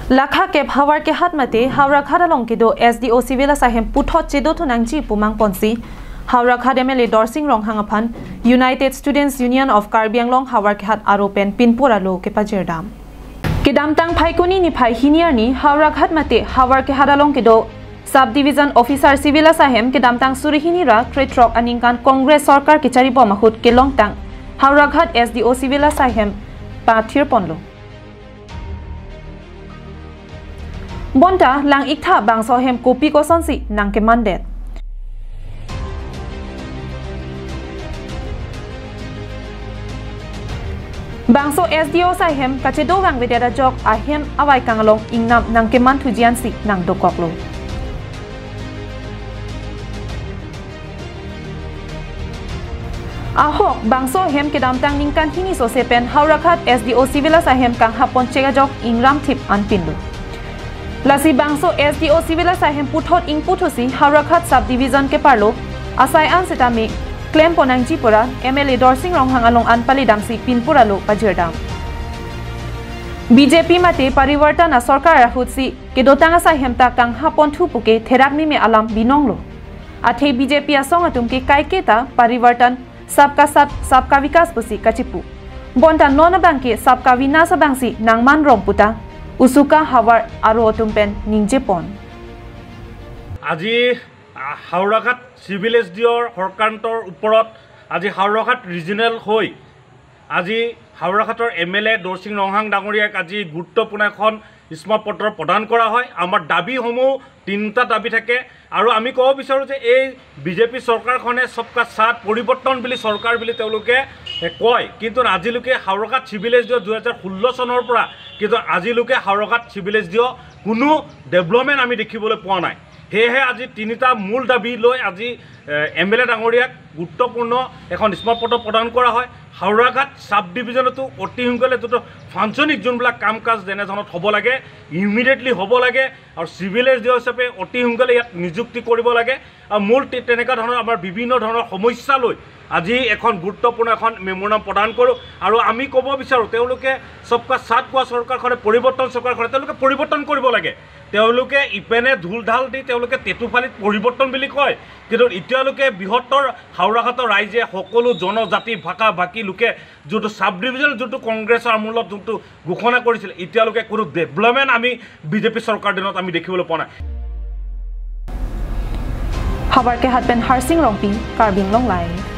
Lakha ke Hawar ke hat mate Howraghat along ke do SDO civil asahem puthot chedo thunangji pumang ponsi Howraghat MLA Dorsing Ronghang aphan United Students Union of Karbi Anglong Hawar ke hat aropen pinpora lo ke pajerdam ke damtang phaikoni ni phai hiniar ni Howraghat mate Hawar ke hat along ke do Sub Division Officer Civil asahem ke damtang surihini ra trade rock aningkan Congress sarkar ke chari bomahut ke longtang Howraghat SDO Civil asahem pathir ponlo Bonta lang iktha bangso hem kopi kosonsi nangke mandet Bangso SDO sahem kachedo gang vedera jok ahem awai kangalong ingnam nangke man thujian si nang dokoklo Ahok bangso hem kedamtang ningkan hini so sepen Howraghat SDO Civil sahem kang hapon chega jok ingram thip anpinlo Lasi bangso SDO Civil sahem puthot ing puthosi Howraghat sub division ke parlo asai an setami claim ponangji pora MLA Dorsing Ronghang along anpali damsi pinpura lo pajerdam BJP mate parivartan sarkar rahutsi ke dotanga sahem ta kang hapon thupuke therakni me alam binonglo athe BJP asong atum ke kaiketa parivartan sabka साथ सबका विकास pusi kachipu bonta nona bangke sabka vinasa bangsi nangman romputa usuka hawar aro otumpen ningjepon আজি Howraghat civil এছডিঅৰ সৰকান্তৰ ওপৰত আজি Howraghat regional হৈ আজি হাওৰাঘাটৰ MLA দৰসিং Ronghang ডাঙৰীয়াক আজি গুৰুত্বপূৰ্ণ এখন স্মাৰকপত্ৰ প্ৰদান কৰা হয়। আমাৰ দাবীসমূহ তিনিটা দাবী থাকে আৰু আমি ক'ব বিচাৰোঁ যে এই বিজেপি চৰকাৰখনে সবকা সাথ পৰিৱৰ্তন বুলি চৰকাৰ বুলি তেওঁলোকে কয়, কিন্তু আজিলৈকে হাওৰাঘাট চিভিল এছডিঅ 2016 চনৰ পৰা কিন্তু আজিলৈকে হাওৰাঘাট চিভিল এছডিঅ কোনো ডেভেলপমেণ্ট আমি দেখিবলৈ পোৱা নাই। সেয়েহে আজি তিনিটা মূল দাবী লৈ আজি এম এল এ ডাঙৰীয়াক গুৰুত্বপূৰ্ণ এখন স্মাৰকপত্ৰ প্ৰদান কৰা হয়। হাওৰাঘাট ছাব ডিভিজনতো অতি সোনকালে যিটো ফাংচনিক যোনবিলাক কাম কাজ যেনেধৰণত হ'ব লাগে ইমিডিয়েটলি হ'ব লাগে আৰু চিভিল এছ ডি অ' হিচাপে অতি সোনকালে ইয়াত নিযুক্তি কৰিব লাগে। আৰু মূল তেনেকুৱা ধৰণৰ আমাৰ বিভিন্ন ধৰণৰ সমস্যা লৈ আজি এখন গুৰুত্বপূৰ্ণ এখন মেমোৰাণ্ডাম প্ৰদান কৰোঁ। আৰু আমি ক'ব বিচাৰোঁ তেওঁলোকে সবকা সাথ কোৱা চৰকাৰখনে পৰিৱৰ্তন চৰকাৰখনে তেওঁলোকে পৰিৱৰ্তন কৰিব লাগে। তেওঁলোকে ইপিনে ধূল ঢাল দি তেওঁলোকে টেটুফালিত পৰিৱৰ্তন বুলি কয়, কিন্তু এতিয়ালৈকে বৃহত্তৰ হাওৰাঘাটৰ ৰাইজে সকলো জনজাতি ভাষা ভাষী লোকে যোনটো ছাব ডিভিজন যোনটো কংগ্ৰেছৰ আমোলত যোনটো ঘোষণা কৰিছিল এতিয়ালৈকে কোনো ডেভেলপমেণ্ট আমি বিজেপি চৰকাৰ দিনত আমি দেখিবলৈ পোৱা নাই। Habar ke hatben Harsing Rongpi, Karbi Anglong Live.